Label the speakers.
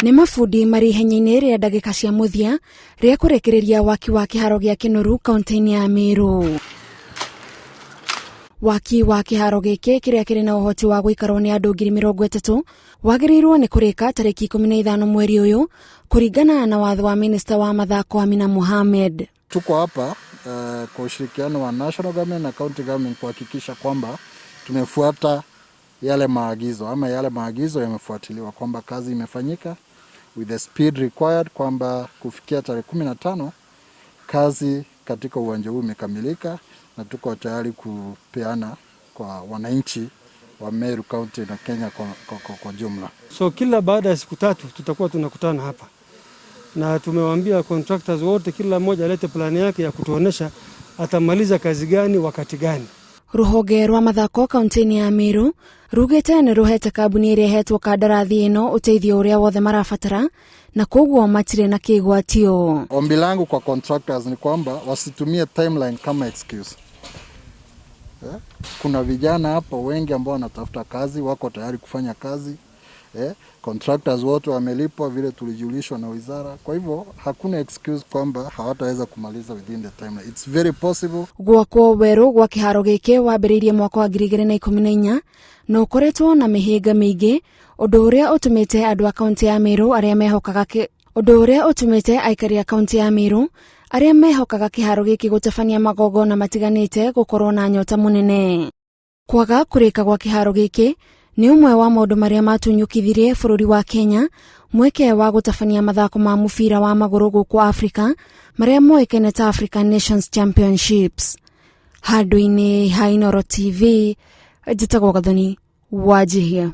Speaker 1: Nĩ mabundi marĩ ihenya-inĩ rĩa ndagĩka cia mũthia rĩa kũrĩkĩrĩria waki wa kĩharo gĩa Kĩnoru kaunti-inĩ ya Meru. Waki wa kĩharo gĩkĩ kĩrĩa kĩrĩ na ũhoti wa gũikarwo nĩ andũ 30,000 wagĩrĩirwo nĩ kũrĩka tarĩki 15 mweri ũyũ kũringana na watho wa minista wa mathako Amina Mohamed.
Speaker 2: Tuko hapa kwa ushirikiano wa national government na county government kuhakikisha kwamba tumefuata yale maagizo ama yale maagizo yamefuatiliwa, kwamba kazi imefanyika with the speed required, kwamba kufikia tarehe 15 kazi katika uwanja huu imekamilika na tuko tayari kupeana kwa wananchi wa Meru County na Kenya kwa jumla.
Speaker 3: So kila baada ya siku 3 tutakuwa tunakutana hapa, na tumewaambia contractors wote kila mmoja alete plani yake ya kutuonesha atamaliza kazi gani wakati gani.
Speaker 1: Ruhonge rwa mathako kaunti-inĩ ya Meru rugĩte nĩ rũhete kambuni ĩrĩa ĩhetwo kandarathi ĩno ũteithio ũrĩa wothe marabatara na koguo matirĩ na kĩgwatio.
Speaker 2: Ombi langu kwa contractors ni kwamba wasitumie timeline kama excuse. Kuna vijana hapo wengi ambao wanatafuta kazi, wako tayari kufanya kazi. Contractors wote wamelipwa vile tulijulishwa na wizara. Kwa hivyo hakuna excuse kwamba hawataweza kumaliza within the timeline. It's very possible.
Speaker 1: Gwakwo werũ gwa kĩharo gĩkĩ wambĩrĩirie mwaka wa 2014 na ũkoretwo na mĩhĩnga mĩingĩ, ũndũ ũrĩa ũtũmĩte andũ a kaunti ya Meru arĩa mehokaga ũndũ ũrĩa ũtũmĩte aikari a kaunti ya Meru arĩa mehokaga kĩharo gĩkĩ gũtabania magongona matiganĩte gũkorwo na nyota mũnene. Kwaga kũrĩka gwa kĩharo gĩkĩ nĩ ũmwe wa maũndũ marĩa matunyũkithirie bũrũri wa Kenya mweke wa gũtabania mathako ma mũbira wa magũrũ gũkũ Afrika marĩa moĩkaine ta African Nations Championships. Handũ-inĩ ha Inooro TV, njĩtagwo Gathoni Wanjihia.